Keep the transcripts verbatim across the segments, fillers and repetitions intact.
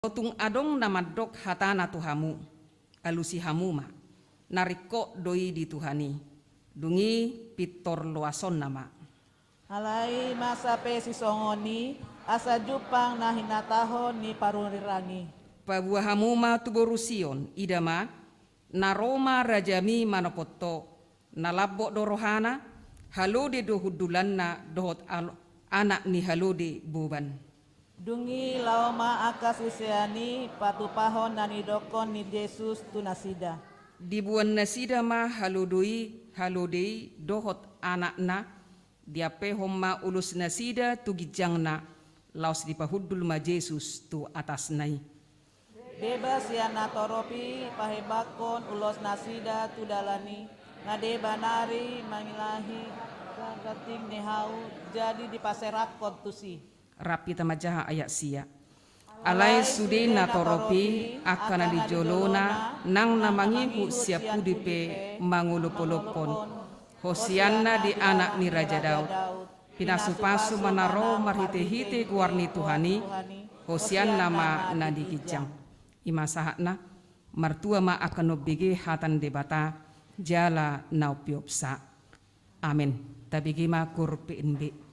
Molo tung adong na mandok hatana tu hamu, alusi hamu ma, na ringkot do i di Tuhan i, dung i pintor loasonna ma. Alai masa pe sisongon i, asa jumpang na hinatahon ni panurirang i. Paboa hamu ma tu boru Sion, ida ma, na ro ma rajami manopot ho, na lambok do rohana, halode do hundulanna dohot al-, anak ni halode boban. Dung i laho ma angka sisean i patupahon na nidokkon ni Jesus tu nasida. Diboan nasida ma halode i, halode i dohot anakna, diampehon ma ulos nasida tu ginjangna, laos dipahundul ma Jesus tu atasna i. Deba sian natorop i pahebakkon ulos nasida tu dalan i, nga deba nari mangilahi, gaganting ni hau, jadi dipaserahkon tusi. Rap hita manjaha ayat sia. Alai sude natorop i, angka na di jolona, nang na mangihut sian pudi pe mangolopolophon. Hosianna di anak ni Raja Daud. Pinasupasu ma na ro marhitehite goar ni Tuhan i, hosianna ma na di ginjang. I ma sahatna, martua ma angka na umbege hata ni Debata, jala na umpeopsa. Amen. Tabege ma GoarPMB.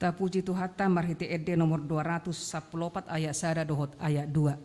Tapuji Tuhanta marhite ende nomor dua ratus sampulu opat ayat sada dohot ayat dua.